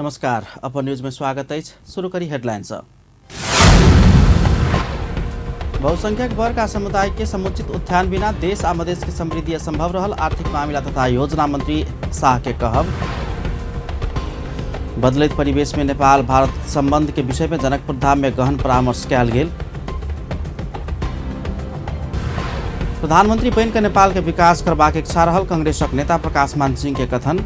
नमस्कार, अपन न्यूज में स्वागत अछि। शुरू करी हेडलाइन से। बहुसंख्यक वर्ग आ समुदाय के समुचित उत्थान बिना देश आ मधेश के समृद्धि असंभव रहल आर्थिक मामिला तथा योजना मंत्री शाह के कहब। बदलैत परिवेश में नेपाल भारत संबंध के विषय में जनकपुर धाम में गहन परामर्श कयल गेल। प्रधानमंत्री बनि के नेपाल के विकास करबाक इच्छा रहल कांग्रेसक नेता प्रकाश मान सिंह के कथन।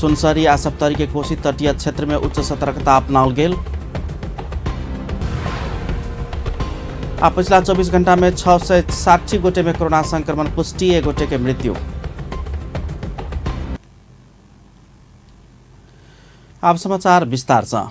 सुनसरी आ सप्तरी के कोसी तटीय क्षेत्र में उच्च सतर्कता अपनाओल गेल। आ पिछला 24 घंटा में 660 गोटे में कोरोना संक्रमण पुष्टि, 1 गोटे के मृत्यु। आब समाचार विस्तार से।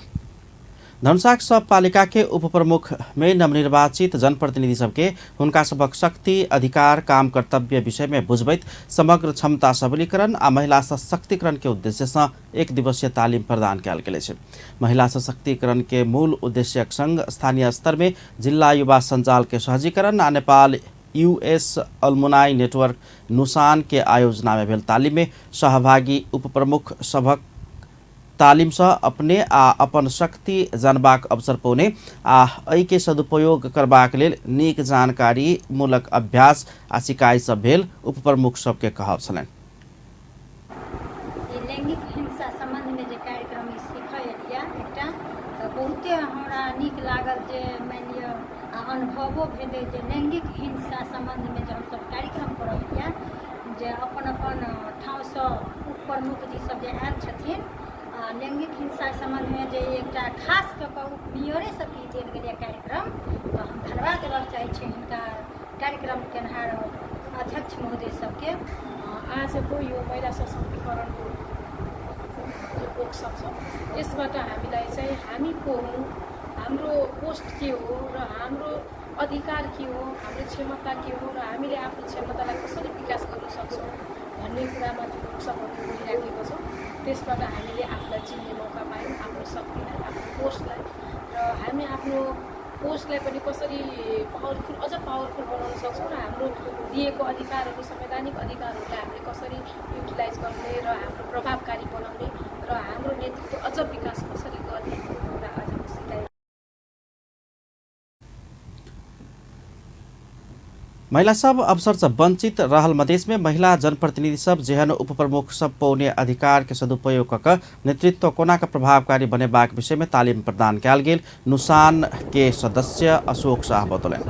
धनुषाक सब पालिका के उपप्रमुख में नवनिर्वाचित जनप्रतिनिधि सबके हुनका सबक शक्ति, अधिकार, काम कर्तव्य विषय में बुझबैत समग्र क्षमता सबलीकरण आ महिला सशक्तिकरण के उद्देश्य से एक दिवसीय तालिम प्रदान कयल गेल अछि। महिला सशक्तिकरण के मूल उद्देश्यक संग स्थानीय स्तर में जिल्ला युवा सञ्जाल के सहजीकरण आ नेपाल यूएस अलमुनाई नेटवर्क नुसान के आयोजना में भेल तालिम में सहभागी उपप्रमुख सभक तालिम से अपने आ अपन शक्ति जानबाक अवसर पौने आ एहि के सदुपयोग करबाक लेल नीक जानकारी मूलक अभ्यास आ सिकाई सब भेल उपप्रमुख सबके कहब छलनि। ई लैंगिक हिंसा सम्बन्धमे जे कार्यक्रम ई सीखऽ एलियै एकटा, तऽ बहुते हमरा नीक लागल जे मानि लिअ आ अनुभवो भेलै जे लैंगिक हिंसा सम्बन्धमे जे हमसब कार्यक्रम करऽ एलियै जे अपन अपन ठाउँसँ उपप्रमुख जी सब जे आयल छथिन आ लैंगिक हिंसा सम्बन्धमे जे एकटा खास कऽ कऽ मेयरे सबके ई देल गेलैए कार्यक्रम, तऽ हम धन्यवाद देबऽ चाहै छी हिनका कार्यक्रम केनहार अध्यक्ष महोदय सबके। आजको यो महिला सशक्तिकरणको जो वर्कसप छ यसबाट हामीलाई चाहिँ हामी को हौँ, हाम्रो पोस्ट के हो र हाम्रो अधिकार के हो, हाम्रो क्षमता के हो र हामीले आफ्नो क्षमतालाई कसरी विकास गर्न सक्छौँ भन्ने कुरामा जो वर्कसपहरू गरिराखेको छौँ त्यसबाट हामीले आफूलाई चिन्ने मौका पायौँ, आफ्नो शक्तिलाई, आफ्नो पोस्टलाई र हामी आफ्नो पोस्टलाई पनि कसरी पावरफुल, अझ पावरफुल बनाउन सक्छौँ र हाम्रो दिएको अधिकारहरू, संवैधानिक अधिकारहरूलाई हामीले कसरी युटिलाइज गर्ने र हाम्रो प्रभावकारी बनाउने र हाम्रो नेतृत्व अझ विकास कसरी गर्ने कुरा आजको सिकाइ। महिला सब अवसर से वंचित रहल मधेश में महिला जनप्रतिनिधि सब जेहन उपप्रमुख सब पौने अधिकार के सदुपयोग कऽ कऽ नेतृत्व कोना के प्रभावकारी बनेबाक विषय में तालिम प्रदान कयल गेल नुसान के सदस्य अशोक शाह बतौलनि। ई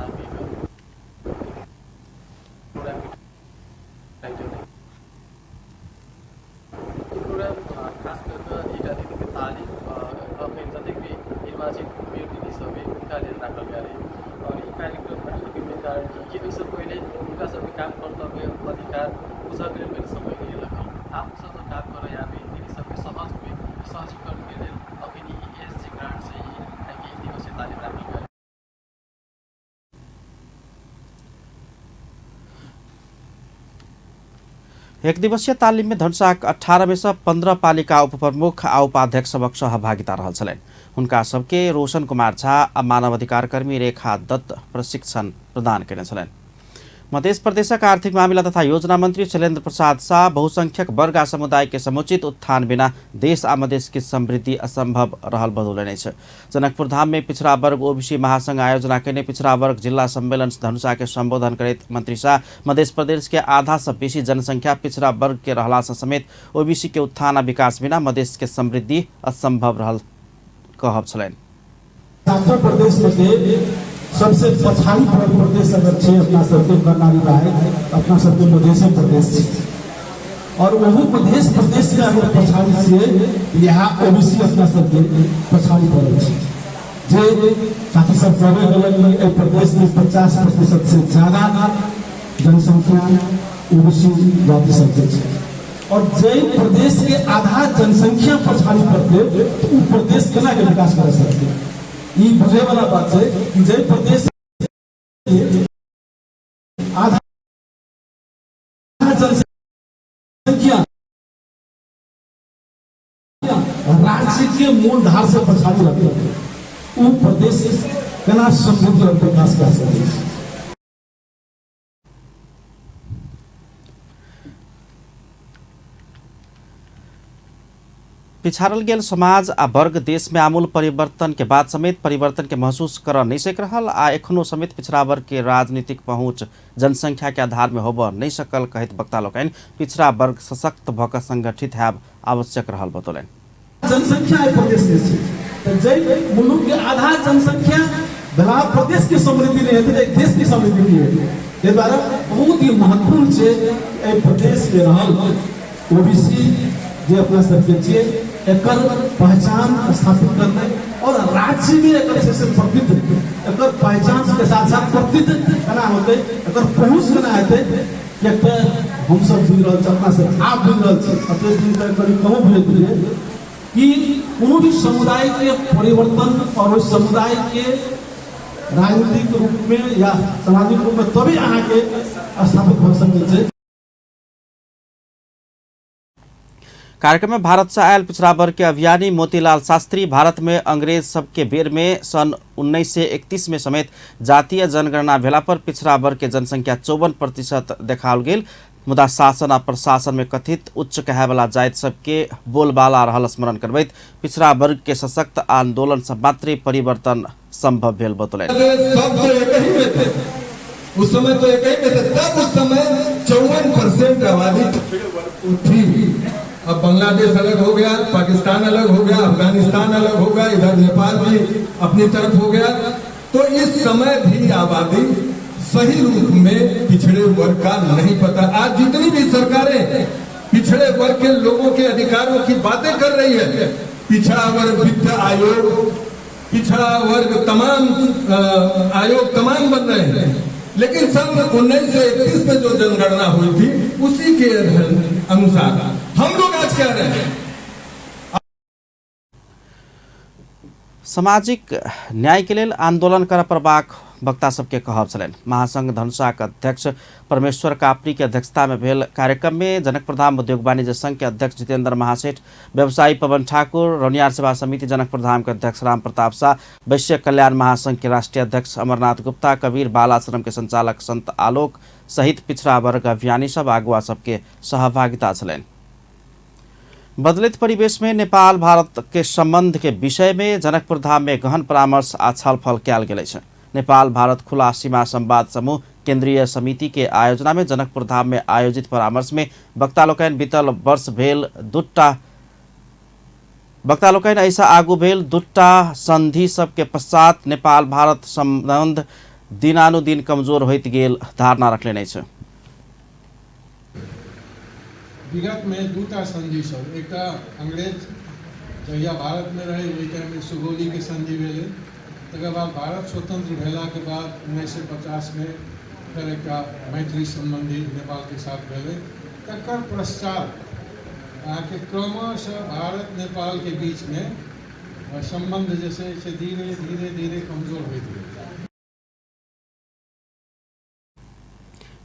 प्रोग्राम खास कऽ कऽ एकटा दिनके तालिम अखन जतेक भी निर्वाचित मेयर दीदी सब अइ हुनका लेल राखल गेल अइ आओर ई कार्यक्रम राखयके मेन कारण की कि एहिसँ पहिले हुनका सबके काम कर्तव्य अधिकार बुझऽके लेल कनि समय नहि लगल। आब ओ सब जब काम करय आबै दीदी सबके सहज हुए, सहजीकरणके लेल अखन ई एस जी ग्रांटसँ ई एक दिवसीय तालिम राखल गेल। एक दिवसीय तालिम में धनुषाक 18 में से 15 पालिका उपप्रमुख आ उपाध्यक्ष सबक सहभागिता रहल छलनि। हुनका सबके रोशन कुमार झा आ मानवाधिकार कर्मी रेखा दत्त प्रशिक्षण प्रदान कयने छलनि। मध्य प्रदेशक आर्थिक मामिला तथा योजना मंत्री शैलेन्द्र प्रसाद शाह बहुसंख्यक वर्ग आ समुदाय के समुचित उत्थान बिना देश आ मधेश के समृद्धि असंभव रहल बतौलनि अछि। जनकपुर धाम में पिछड़ा वर्ग ओबीसी महासंघ आयोजना कयने पिछड़ा वर्ग जिला सम्मेलन धनुषा के संबोधन करैत मंत्री शाह मध्य प्रदेश के आधा से बेसी जनसंख्या पिछड़ा वर्ग के रहला से समेत ओबीसी के उत्थान आ विकास बिना मधेश के समृद्धि असंभव रहल कहब छलनि। सातो प्रदेश में सबसे पछाड़ी पड़ल प्रदेश अगर छै अपना सबके कर्णाली बाहेक, अपना सबके मधेशे प्रदेश छै और ओहू मधेश प्रदेश में अगर पछाड़ी छियै, यहाँ ओबीसी अपना सबके पछाड़ी पड़ल छै। जे साथी सब कहबे केलक कि एहि प्रदेश में 50% से ज्यादा जनसंख्या ओबीसी जाति सबके छै और जे प्रदेश के आधा जनसंख्या पछाड़ी पड़तै तो उ प्रदेश केना के विकास कर सकतै? ई बुझे वाला बात छै कि जे प्रदेश के आधा जनसंख्या राज्य के मूल धार से पछाड़ी रहतै उ प्रदेश केना समृद्धि और विकास कर सकै छै? पिछाड़ल गेल समाज आ वर्ग देश में आमूल परिवर्तन के बाद समेत परिवर्तन के महसूस कर नहीं सक रहल आ एखनो समेत पिछड़ा वर्ग के राजनीतिक पहुंच जनसंख्या के आधार में होब नहीं सकल कहैत वक्ता लोकनि पिछड़ा वर्ग सशक्त भऽ कऽ संगठित हैब आवश्यक रहल बतौलनि। जनसंख्या एहि प्रदेश के छै तऽ जाहि मुलुक के आधा जनसंख्या भेला प्रदेश के समृद्धि नहि हेतै तऽ देश के समृद्धि नहि हेतै। ताहि दुआरे बहुत ही महत्वपूर्ण छै एहि प्रदेश में रहल ओबीसी जे अपना सबके छियै एकर पहचान स्थापित करनाइ और राज्य में एकर छै से प्रतिनिधित्व, एकर पहचान के साथ साथ प्रतिनिधित्व केना होतै, एकर पहुँच केना हेतै, किएक तऽ हमसब बुझि रहल छी, अपना सब आब बुझि रहल छी, एतेक दिन तक करीब कमो बुझैत रहियै कि कोनो भी समुदाय के परिवर्तन और ओहि समुदाय के राजनीतिक रूप में या सामाजिक रूप में तभी अहाँके स्थापित भऽ सकै छै। कार्यक्रम में भारत से आयल पिछड़ा वर्ग के अभियानी मोतीलाल शास्त्री भारत में अंग्रेज सबके बेर में सन 1931 में समेत जातीय जनगणना भेला पर पिछड़ा वर्ग के जनसंख्या 54% देखाओल गेल, मुदा शासन आ प्रशासन में कथित उच्च कहे वाला जाति सबके बोलबाला रहल स्मरण करबैत पिछड़ा वर्ग के सशक्त आंदोलन से मात्र परिवर्तन संभव भेल बतौलनि। सब तो एक ही में थे उस समय, तो एक ही में थे तब उस समय 54% आबादी थी। अब बांग्लादेश अलग हो गया, पाकिस्तान अलग हो गया, अफगानिस्तान अलग हो गया, इधर नेपाल भी अपनी तरफ हो गया, तो इस समय भी आबादी सही रूप में पिछड़े वर्ग का नहीं पता। आज जितनी भी सरकारें पिछड़े वर्ग के लोगों के अधिकारों की बातें कर रही है, पिछड़ा वर्ग वित्त आयोग, पिछड़ा वर्ग तमाम आयोग तमाम बन रहे हैं, लेकिन सन 1931 में जो जनगणना हुई थी उसी के अनुसार हम लोग आज कह रहे हैं। सामाजिक न्याय के लेल आंदोलन कर पड़बाक वक्ता सबके कहब छलनि। महासंघ धनुषाक अध्यक्ष परमेश्वर कापरी के अध्यक्षता में भेल कार्यक्रम में जनकपुरधाम उद्योग वाणिज्य संघ के अध्यक्ष जितेंद्र महासेठ, व्यवसायी पवन ठाकुर, रौनियार सेवा समिति जनकपुरधाम के अध्यक्ष राम प्रताप शाह, वैश्य कल्याण महासंघ के राष्ट्रीय अध्यक्ष अमरनाथ गुप्ता, कबीर बालाश्रम के संचालक संत आलोक सहित पिछड़ा वर्ग अभियानी सब अगुआ सबके सहभागिता छलनि। बदलित परिवेश में नेपाल भारत के संबंध के विषय में जनकपुरधाम में गहन परामर्श आ छलफल कयल गेल अछि। नेपाल भारत खुला सीमा संवाद समूह केंद्रीय समिति के आयोजना में जनकपुरधाम में आयोजित परामर्श में वक्ता लोकनि बीतल वर्ष भेल दूटा वक्ता लोकनि ऐसा आगू भेल दूटा संधि सबके पश्चात नेपाल भारत संबंध दिनानुदिन कमजोर होइत गेल धारणा रखलनि अछि। विगत में दूटा संधि सब, एकटा अंग्रेज जहिया भारत में रहे ओहि टाइम में सुगौली के संधि भेलै, तकर बाद भारत स्वतंत्र भेला के बाद 1950 में फेर एकटा मैत्री संबंधी नेपाल के साथ भेलै। तकर पश्चात अहाँके क्रमशः भारत नेपाल के बीच में संबंध जे छै से धीरे धीरे धीरे कमजोर होइत गेल।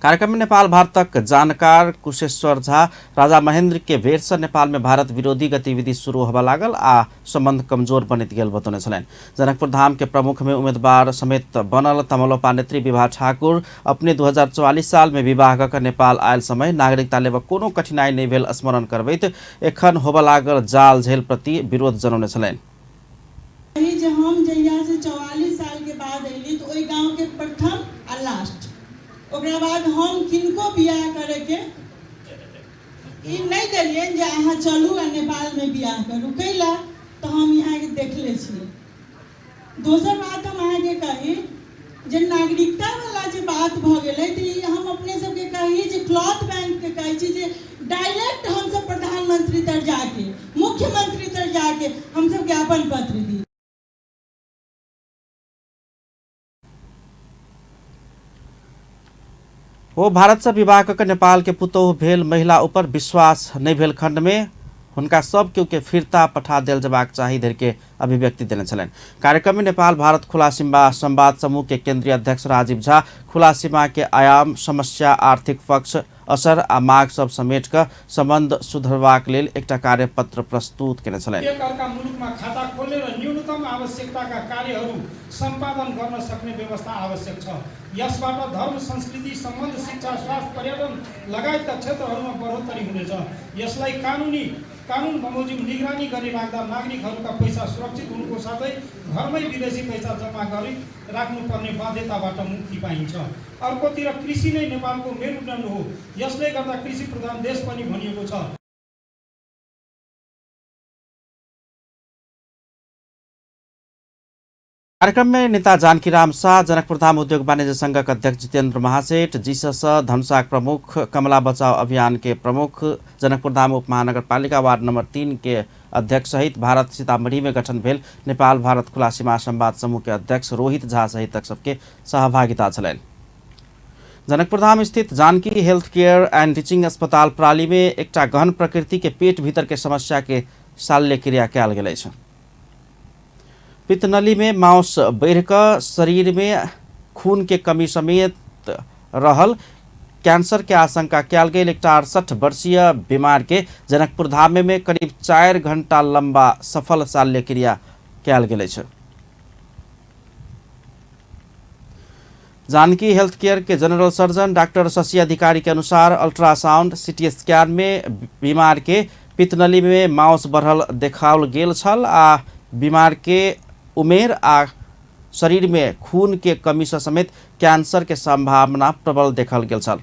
कार्यक्रम में नेपाल भारतक जानकार कुशेश्वर झा राजा महेंद्र के बेर से नेपाल में भारत विरोधी गतिविधि शुरू होबय लागल आ संबंध कमजोर बनैत गेल बतौने छलनि। जनकपुर धाम के प्रमुख में उम्मीदवार समेत बनल तमलोपा नेत्री विभा ठाकुर अपने 2044 साल में विवाह कऽ नेपाल आयल समय नागरिकता लेबऽ कोनो कठिनाई नहि भेल स्मरण करबैत एखन होबय लागल जाल झेल प्रति विरोध जनौने छलनि। जे हम जहिया से 44 साल के बाद अयली तऽ ओहि गाँव के प्रथम आ लास्ट, ओकरा बाद हम किनको बियाह करैके ई नहि देलियनि जे अहाँ चलू आ नेपालमे बियाह करू, कैला तऽ हम यहाँके देखले छियै। दोसर बात हम अहाँके कही जे नागरिकतावला जे बात भऽ गेलै तऽ ई हम अपने सबके कही जे क्लॉथ बैंकके कहै छी जे डायरेक्ट हमसब प्रधानमंत्री तर जाके मुख्यमंत्री तर जाके हमसब ज्ञापन पत्र दी। ओ भारत से विवाह कऽ नेपाल के पुतोह भेल महिला ऊपर विश्वास नहि भेल खंड में हुनका सब केओ के फिरता पठा देल जबाक चाही धरि के अभिव्यक्ति देने छलनि। कार्यक्रम में नेपाल भारत खुला सीमा संवाद समूह के केंद्रीय अध्यक्ष राजीव झा खुला सीमा के आयाम, समस्या, आर्थिक पक्ष, असर आ माग सब समेट कऽ संबंध सुधरबाक लेल एकटा कार्यपत्र प्रस्तुत केने छलनि। एक अर्का मुलुकमा खाता खोल्ने र न्यूनतम आवश्यकताका कार्यहरू सम्पादन गर्न सक्ने व्यवस्था आवश्यक छ। यसबाट धर्म, संस्कृति, सम्बन्ध, शिक्षा, स्वास्थ्य, पर्यटन लगायतका क्षेत्रहरूमा बढोत्तरी हुनेछ। यसलाई कानुनी कानुन बमोजिम निगरानी गरिराख्दा नागरिकहरूका पैसा सुरक्षित हुनुको साथै घरमै विदेशी पैसा जम्मा गरी राख्नुपर्ने बाध्यताबाट मुक्ति पाइन्छ। अर्कोतिर कृषि नै नेपालको मेरुदण्ड हो। यसले गर्दा कृषि प्रधान देश पनि भनिएको छ। कार्यक्रम में नेता जानकीराम शाह, जनकपुरधाम उद्योग वाणिज्य संघक अध्यक्ष जितेंद्र महासेठ, जीसस धनुषाक प्रमुख, कमला बचाओ अभियान के प्रमुख, जनकपुरधाम उप महानगरपालिका वार्ड नंबर 3 के अध्यक्ष सहित भारत सीतामढ़ी में गठन भेल नेपाल भारत खुला सीमा संवाद समूह के अध्यक्ष रोहित झा सहित सबके सहभागिता छलनि। जनकपुरधाम स्थित Janaki health care and teaching अस्पताल प्राली में एकटा गहन प्रकृति के पेट भीतर के समस्या के शल्यक्रिया कयल गेल अछि। पित्तनली में मांस बढ़िकऽ शरीर में खून के कमी समेत रहल कैंसर के आशंका कयल गेल एकटा 68 वर्षीय बीमार के जनकपुरधाम में करीब 4 घंटा लंबा सफल शल्यक्रिया कयल गेल अछि। जानकी हेल्थ केयर के general surgeon doctor Shashi Adhikari के अनुसार अल्ट्रासाउंड सीटी स्कैन में बीमार के पित्तनली में मांस बढ़ल देखाओल गेल छल आ बीमार के उमेर आ शरीर में खून के कमी से समेत कैंसर के संभावना प्रबल देखल गेल छल।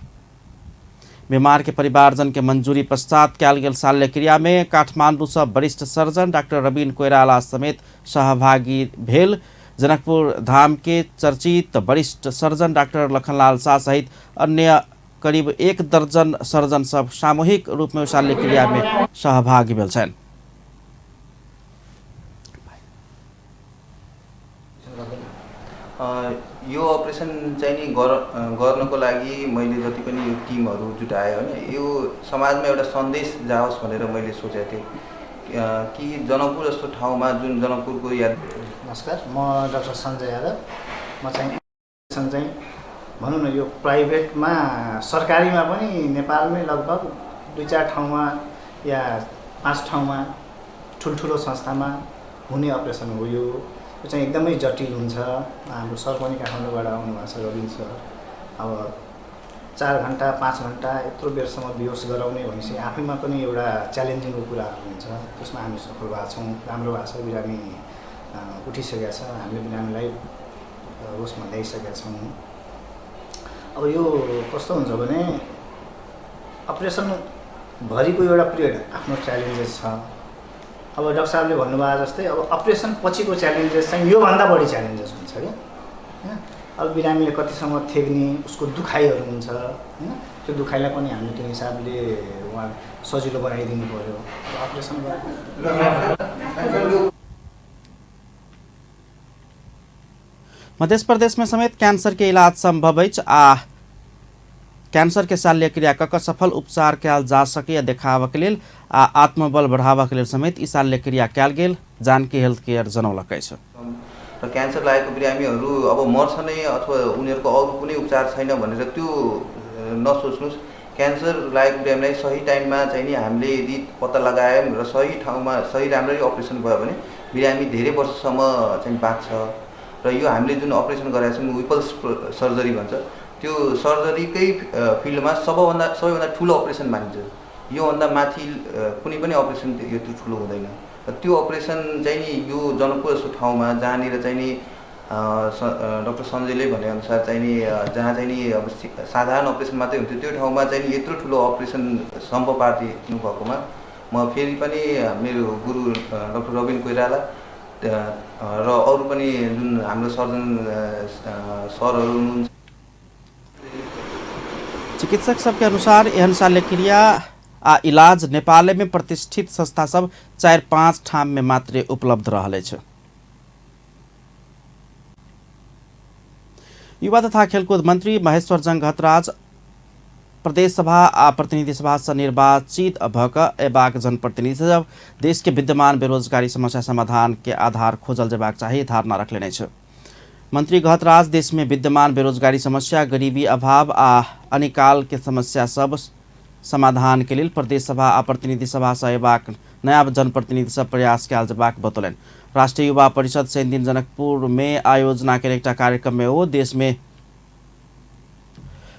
बीमार के परिवारजन के मंजूरी पश्चात कयल गेल शल्यक्रिया में काठमांडू से वरिष्ठ सर्जन डॉक्टर रवीन कोइराला समेत सहभागी भेल जनकपुर धाम के चर्चित वरिष्ठ सर्जन डॉक्टर लखनलाल शाह सहित अन्य करीब 1 दर्जन सर्जन सब सामूहिक रूप में शल्यक्रिया में सहभागी भेल छनि। यो अपरेसन चाहिँ नि गर्नको लागि मैले जति पनि यो टिमहरू जुटाएँ हैन, यो समाजमा एउटा सन्देश जाओस् भनेर मैले सोचेको थिएँ कि जनकपुर जस्तो ठाउँमा जुन जनकपुरको याद। नमस्कार, म डाक्टर सञ्जय यादव। म चाहिँ भनौँ न यो प्राइभेटमा सरकारीमा पनि नेपालमै लगभग 2-4 ठाउँमा या 5 ठाउँमा ठुल्ठुलो संस्थामा हुने अपरेसन हो यो। यो चाहिँ एकदमै जटिल हुन्छ। हाम्रो सर पनि काठमाडौँबाट आउनुभएको छ, रविन सर। अब 4 घन्टा 5 घन्टा यत्रो बेरसम्म बेहोस गराउने भनेपछि आफैमा पनि एउटा च्यालेन्जिङको कुराहरू हुन्छ। त्यसमा हामी सफल भएको छौँ, राम्रो भएको छ। बिरामी उठिसकेको छ, हामीले बिरामीलाई होसमा ल्याइसकेका छौँ। अब यो कस्तो हुन्छ भने अपरेसनभरिको एउटा पिरियड आफ्नो च्यालेन्जेस छ। अब डाक्टर साहबले भन्नुभयो जस्तै अब अपरेसन पछिको च्यालेन्जेस चाहिँ योभन्दा बढी च्यालेन्जेस हुन्छ क्या, हैन। अब बिरामीले कतिसम्म थेग्ने, उसको दुखाइहरू हुन्छ हैन, त्यो दुखाइलाई पनि हामीले त्यो हिसाबले उहाँ सजिलो बनाइदिनु पर्यो अपरेसन गरेर। मध्य प्रदेश में समेत कैंसर के इलाज संभव अछि आ कैंसर के शल्यक्रिया कऽ सफल उपचार कयल जा सके देखाबऽ के लेल आ आत्मबल बढ़ाबऽ के लेल समेत ई शल्यक्रिया कयल गेल जानकी हेल्थ केयर जनौलक अछि। र क्यान्सर लागेको बिरामीहरू अब मर्छ नै अथवा उनीहरूको अरू कुनै उपचार छैन भनेर त्यो नसोच्नुहोस्। क्यान्सर लागेको बिरामीलाई सही टाइममा चाहिँ नि हामीले यदि पत्ता लगायौँ र सही ठाउँमा सही राम्ररी अपरेसन भयो भने बिरामी धेरै वर्षसम्म चाहिँ बाँच्छ। र यो हामीले जुन अपरेसन गरेका छौँ विपल्स सर्जरी भन्छ, त्यो सर्जरीकै फिल्डमा सबैभन्दा ठुलो अपरेसन मानिन्छ। योभन्दा माथि कुनै पनि अपरेसन यत्रो ठुलो हुँदैन। र त्यो अपरेसन चाहिँ नि यो जनकपुर जस्तो ठाउँमा जहाँनिर चाहिँ नि डाक्टर सञ्जयले भनेअनुसार चाहिँ नि जहाँ चाहिँ नि अब साधारण अपरेसन मात्रै हुन्थ्यो त्यो ठाउँमा चाहिँ नि यत्रो ठुलो अपरेसन सम्भव पारिदिनु भएकोमा म फेरि पनि मेरो गुरु डाक्टर रविन कोइराला र अरू पनि जुन हाम्रो सर्जन सरहरू हुनुहुन्छ। चिकित्सक सबके अनुसार एहन शल्यक्रिया आ इलाज नेपाल में प्रतिष्ठित संस्था सब 4-5 ठाम में मात्रे उपलब्ध रहल अछि। युवा तथा खेलकूद मंत्री महेश्वर जंग घतराज प्रदेश सभा आ प्रतिनिधि सभा से निर्वाचित भऽ कऽ अयबाक जनप्रतिनिधि सब देश के विद्यमान बेरोजगारी समस्या समाधान के आधार खोजल जेबाक चाही धारणा रखलेने अछि। मंत्री घतराज देश में विद्यमान बेरोजगारी समस्या, गरीबी अभाव आ अनिकाल के समस्या सब समाधान के लेल प्रदेश सभा आ प्रतिनिधि सभा से अयबाक नया जनप्रतिनिधि सब प्रयास कयल जेबाक बतौलनि। राष्ट्रीय युवा परिषद शनिदिन जनकपुर में आयोजना के एकटा कार्यक्रम में ओ देश में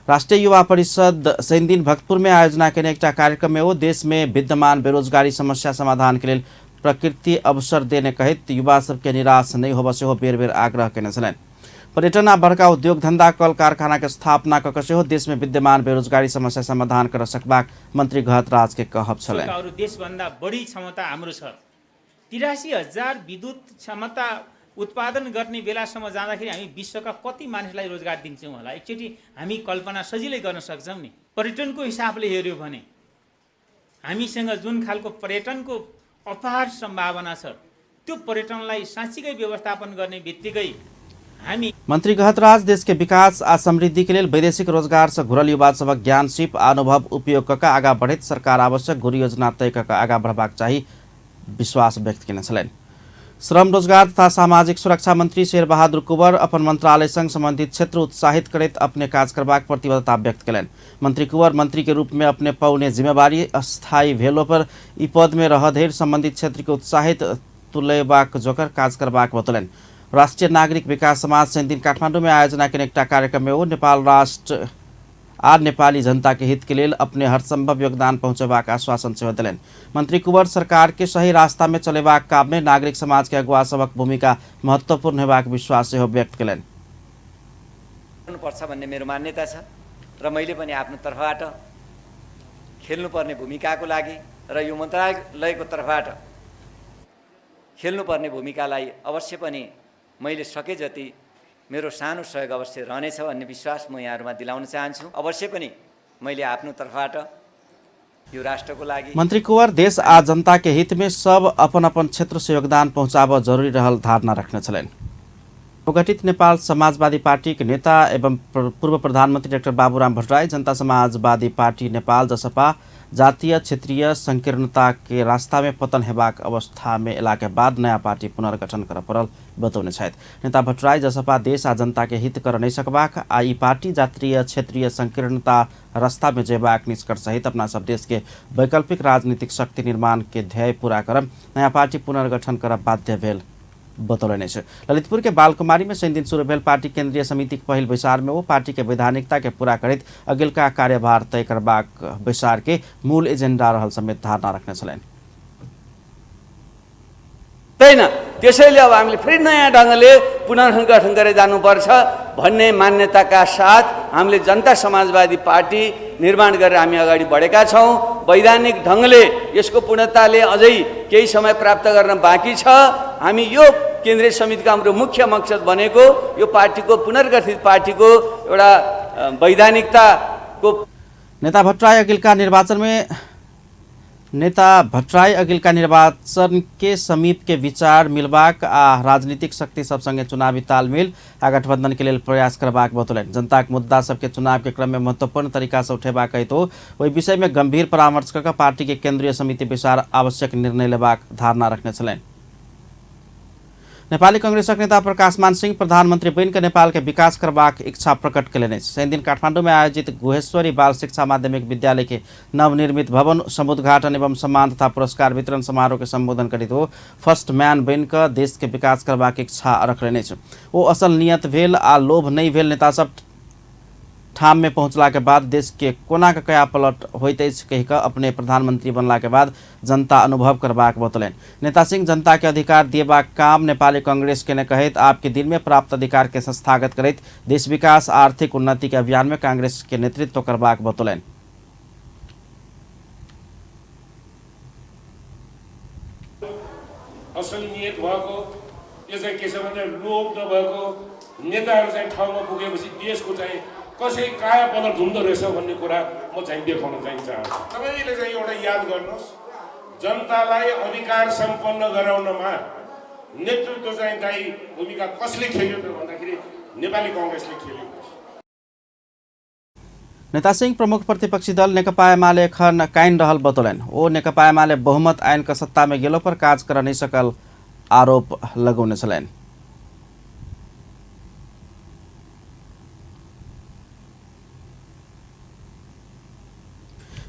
राष्ट्रिय युवा परिषद शनिदिन भक्तपुर में आयोजना केने एकटा कार्यक्रम में ओ देश में विद्यमान बेरोजगारी समस्या समाधान के लेल प्रकृति अवसर देने कहैत युवा सबके निराश नहीं होबऽ सेहो बेर बेर आग्रह केने छलनि। पर्यटन आ बड़का उद्योग धंधा कल कारखाना के स्थापना कऽ सेहो देश में विद्यमान बेरोजगारी समस्या समाधान कर सकबाक मंत्री घतराज के कहब छलनि। अरू देशभन्दा बढी क्षमता हाम्रो छ। 83,000 विद्युत क्षमता उत्पादन गर्ने बेलासम्म जाँदाखेरि हामी विश्वका कति मानिसलाई रोजगार दिन्छौँ होला, एकचोटि हामी कल्पना सजिलै गर्न सक्छौँ नि। पर्यटनको हिसाबले हेऱ्यो भने हामीसँग जुन खालको पर्यटनको अपार सम्भावना छ, त्यो पर्यटनलाई साँच्चीकै व्यवस्थापन गर्ने बित्तिकै हामी मंत्री गहतराज देश के विकास आ समृद्धि के लेल वैदेशिक रोजगार से घुरल युवा सभक ज्ञान सिप आ अनुभव उपयोग कऽ आगा बढ़ैत सरकार आवश्यक गुरु योजना तय कऽ आगा बढ़बाक चाही विश्वास व्यक्त केने छलनि। श्रम रोजगार तथा सामाजिक सुरक्षा मंत्री शेरबहादुर कुंवर अपन मंत्रालय संग संबंधित क्षेत्र उत्साहित करैत अपने काज करबाक प्रतिबद्धता व्यक्त केलनि। मंत्री कुंवर मंत्री के रूप में अपने पौने जिम्मेवारी अस्थायी भेलो पर ई पद में रह धरि संबंधित क्षेत्र के उत्साहित तुलेबाक जोकर काज करबाक बतौलनि। राष्ट्रिय नागरिक विकास समाज शनिदिन काठमाडौँ में आयोजना केने एकटा कार्यक्रम में ओ नेपाल राष्ट्र आ नेपाली जनता के हित के लेल अपने हरसंभव योगदान पहुँचेबाक आश्वासन सेहो देलनि। मंत्री कुंवर सरकार के सही रास्ता में चलेबाक काम में नागरिक समाज के अगुवा सभक भूमिका महत्वपूर्ण हेबाक विश्वास सेहो व्यक्त केलनि। पर्छ भन्ने मेरो मान्यता छ र मैले पनि आफ्नो तर्फबाट खेल्नुपर्ने भूमिकाको लागि र यो मन्त्रालयको तर्फबाट खेल्नुपर्ने भूमिकालाई अवश्य पनि मैले सके जति मेरो सानो सहयोग अवश्य रहनेछ भन्ने विश्वास म यहाँहरूमा दिलाउन चाहन्छु। अवश्य पनि मैले आफ्नो तर्फबाट यो राष्ट्रको लागि मंत्री कुंवर देश आ जनता के हित में सब अपन अपन क्षेत्र से योगदान पहुँचाब जरूरी रहल धारणा रखने छलनि। गठित नेपाल समाजवादी पार्टी के नेता एवं पूर्व प्रधानमंत्री डाक्टर बाबूराम भट्टराई जनता समाजवादी पार्टी नेपाल जसपा जातीय क्षेत्रीय संकीर्णता के रास्ता में पतन हेबाक अवस्था में एला के बाद नया पार्टी पुनर्गठन कर पड़ल बतौने छथि। नेता भट्टराई जसपा देश आ जनता के हित कर नहीं सकबाक आ ई पार्टी जातीय क्षेत्रीय संकीर्णता रास्ता में जेबाक निष्कर्ष सहित अपना सब देश के वैकल्पिक राजनीतिक शक्ति निर्माण के ध्येय पूरा करब नया पार्टी पुनर्गठन करब बाध्य भेल बतौलनि अछि। ललितपुर के बालकुमारी में शनिदिन शुरू भेल पार्टी केंद्रीय समिति के पहिल बैसार में ओ पार्टी के वैधानिकता के पूरा करैत अगिलका कार्यभार तय करबाक बैसार के मूल एजेंडा रहल समेत धारणा रखने छलनि। होइन, त्यसैले अब हामीले फेरि नयाँ ढङ्गले पुनर्गठन गरेर जानुपर्छ भन्ने मान्यताका साथ हामीले जनता समाजवादी पार्टी निर्माण गरेर हामी अगाडि बढेका छौँ। वैधानिक ढङ्गले यसको पूर्णताले अझै केही समय प्राप्त गर्न बाँकी छ। हामी यो केन्द्रीय समितिको हाम्रो मुख्य मकसद बनेको यो पार्टीको पुनर्गठित पार्टीको एउटा वैधानिकताको। नेता भट्टराई अगिलका निर्वाचन में नेता भट्टराई अगिलका निर्वाचन के समीप के विचार मिलबाक आ राजनीतिक शक्ति सब संगे चुनावी तालमेल आ गठबंधन के लेल प्रयास करबाक बतौलनि। जनताक मुद्दा सबके चुनाव के क्रम में महत्वपूर्ण तरीका से उठेबाक हेतु ओहि विषय में गंभीर परामर्श कऽ पार्टी के केंद्रीय समिति बैसार आवश्यक निर्णय लेबाक धारणा रखने छलनि। नेपाली कांग्रेसक नेता प्रकाश मान सिंह प्रधानमंत्री बनि कऽ नेपाल के विकास करबाक इच्छा प्रकट केलनि अछि। शनिदिन काठमांडू में आयोजित गुहेश्वरी बाल शिक्षा माध्यमिक विद्यालय के नवनिर्मित भवन समुद्घाटन एवं सम्मान तथा पुरस्कार वितरण समारोह के संबोधन करैत ओ फर्स्ट मैन बनि कऽ देश के विकास करबाक इच्छा रखलनि अछि। ओ असल नियत भेल आ लोभ नहि भेल नेता सब ठाम में पहुँचला के बाद देश के कोना के कया पलट होइत अछि कहि कऽ अपने प्रधानमंत्री बनला के बाद जनता अनुभव करबाक बतौलनि। नेता सिंह जनता के अधिकार दिएबाक काम नेपाली कांग्रेस के ने कहैत आपके दिन में प्राप्त अधिकार के संस्थागत करैत देश विकास आर्थिक उन्नति के अभियान में कांग्रेस के नेतृत्व करबाक बतौलनि। असल नियत भएको यो चाहिँ के छ भने लोभ नभएको नेताहरू चाहिँ ठाउँमा पुगेपछि देशको चाहिँ कसरी काया पलट हुँदो रहेछ भन्ने कुरा म चाहिँ देखाउन चाहिँ चाहन्छु। सबैले चाहिँ एउटा याद गर्नुहोस्, जनतालाई अधिकार सम्पन्न गराउनमा नेतृत्व चाहिँ दायी भूमिका कसले खेल्यो त भन्दाखेरि नेपाली कांग्रेसले खेल्यो। नेता सिंह प्रमुख प्रतिपक्षी दल नेकपा एमाले एखन काइन रहल बतौलनि। ओ नेकपा एमाले बहुमत आइन कऽ सत्ता में गेलो पर काज कर नहीं सकल आरोप लगौने छलनि।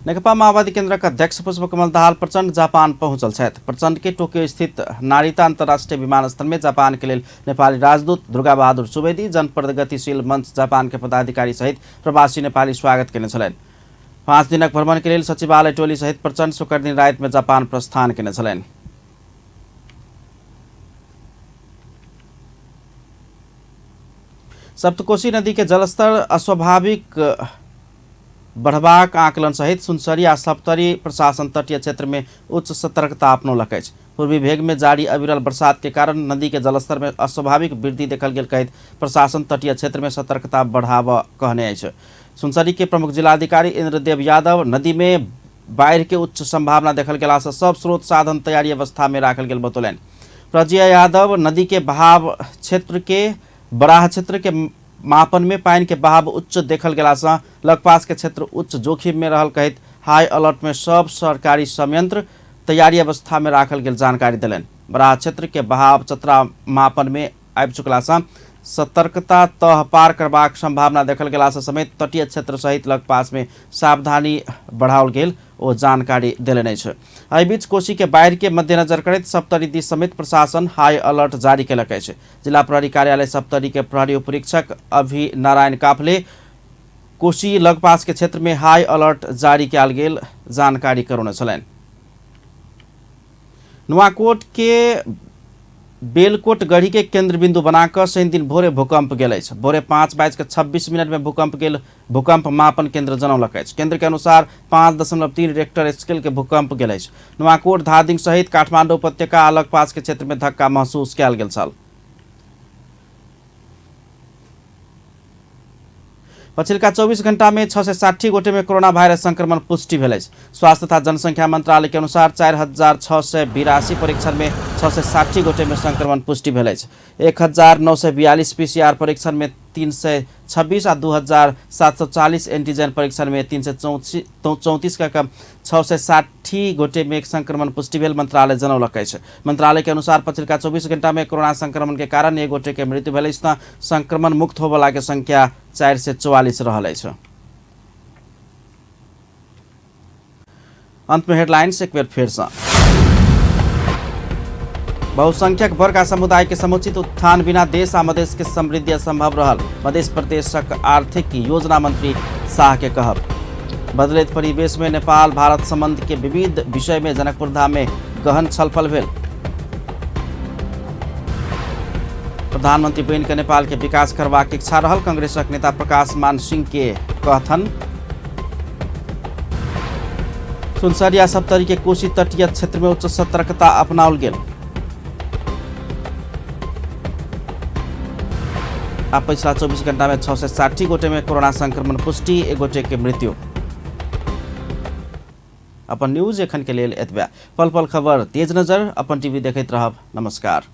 नेकपा माओवादी केन्द्रक अध्यक्ष पुष्पकमल दाहाल प्रचण्ड जापान पहुँचल छथि। प्रचण्ड के टोक्यो स्थित नारिता अंतर्राष्ट्रीय विमानस्थल में जापान के लेल नेपाली राजदूत दुर्गा बहादुर सुवेदी, जनप्रगतिशील मंच जापान के पदाधिकारी सहित प्रवासी नेपाली स्वागत केने छलनि। 5 दिनक भ्रमण के लेल सचिवालय टोली सहित प्रचण्ड शुक्र दिन राति में जापान प्रस्थान केने छलनि। सप्तकोशी नदी के जलस्तर अस्वाभाविक बढ़बाक आकलन सहित सुनसरी आ सप्तरी प्रशासन तटीय क्षेत्र में उच्च सतर्कता अपनौलक अछि। पूर्वी भेग में जारी अविरल बरसात के कारण नदी के जलस्तर में अस्वाभाविक वृद्धि देखल गेल कहैत प्रशासन तटीय क्षेत्र में सतर्कता बढ़ाबऽ कहने अछि। सुनसरी के प्रमुख जिलाधिकारी इंद्रदेव यादव नदी में बाढ़ि के उच्च संभावना देखल गेला से सब स्रोत साधन तैयारी अवस्था में राखल गेल बतौलनि। प्रजय यादव नदी के बहाव क्षेत्र के बराह क्षेत्र के मापन में पानि के बहाव उच्च देखल गेला से लगपास के क्षेत्र उच्च जोखिम में रहल कहैत हाई अलर्ट में सब सरकारी संयंत्र तैयारी अवस्था में राखल गेल जानकारी देलनि। बराह क्षेत्र के बहाव चतरा मापन में आबि चुकला से सतर्कता तह पार करबाक संभावना देखल गेला से समेत तटीय क्षेत्र सहित लगपास में सावधानी बढ़ाओल गेल ओ जानकारी देलनि अछि। एहि बीच कोसी के बाढ़ि के मद्देनजर करैत सप्तरी दिस समेत प्रशासन हाई अलर्ट जारी केलक अछि। जिला प्रहरी कार्यालय सप्तरी के प्रहरी उपरीक्षक अभिनारायण काफले कोसी लगपास के क्षेत्र में हाई अलर्ट जारी कयल गेल जानकारी करौने छलनि। नुवाकोट के बेलकोट गढ़ी के केंद्र बिंदु बनाकर शनि दिन भोरे भूकंप गेल अछि। भोरे 5:26 में भूकंप गेल भूकंप मापन केंद्र जनौलक अछि। केंद्र के अनुसार 5.3 रेक्टर स्केल के भूकंप गेल अछि। नुवाकोट, धादिङ सहित काठमाडौँ उपत्यका आ लगपास के क्षेत्र में धक्का महसूस कयल गेल छल। पछिल्का 24 घंटा में 660 गोटे में कोरोना वायरस संक्रमण पुष्टि भेल अछि। स्वास्थ्य तथा जनसंख्या मंत्रालय के अनुसार 4682 परीक्षण में 660 गोटे में संक्रमण पुष्टि भेल अछि। 1942 पीसीआर परीक्षण में 326 आ 2740 एंटीजन परीक्षण में 334 का 660 गोटे में संक्रमण पुष्टि भेल मंत्रालय जनौलक अछि। मंत्रालय के अनुसार पछिल्का 24 घंटा में कोरोना संक्रमण के कारण 1 गोटे के मृत्यु भेल अछि त संक्रमण मुक्त होबला के संख्या 444 रहल अछि। अंत में हेडलाइंस एक बेर फेर से। बहुसंख्यक वर्ग आ समुदाय के समुचित उत्थान बिना देश आ मधेश के समृद्धि असंभव रहल मध्य प्रदेशक आर्थिक योजना मंत्री शाह के कहब। बदलैत परिवेश में नेपाल भारत संबंध के विविध विषय में जनकपुर धाम में गहन छलफल भेल। प्रधानमंत्री बनि के नेपाल के विकास करबाक इच्छा रहल कांग्रेसक नेता प्रकाश मान सिंह के कहथन। सुनसरी आ सप्तरी के कोसी तटीय क्षेत्र में उच्च सतर्कता अपनाओल गेल। आ पछिला 24 घंटा में 660 गोटे में कोरोना संक्रमण पुष्टि, 1 गोटे के मृत्यु। अपन न्यूज एखन के लेल एतबे। पल पल खबर तेज नजर अपन टीवी देखैत रहब। नमस्कार।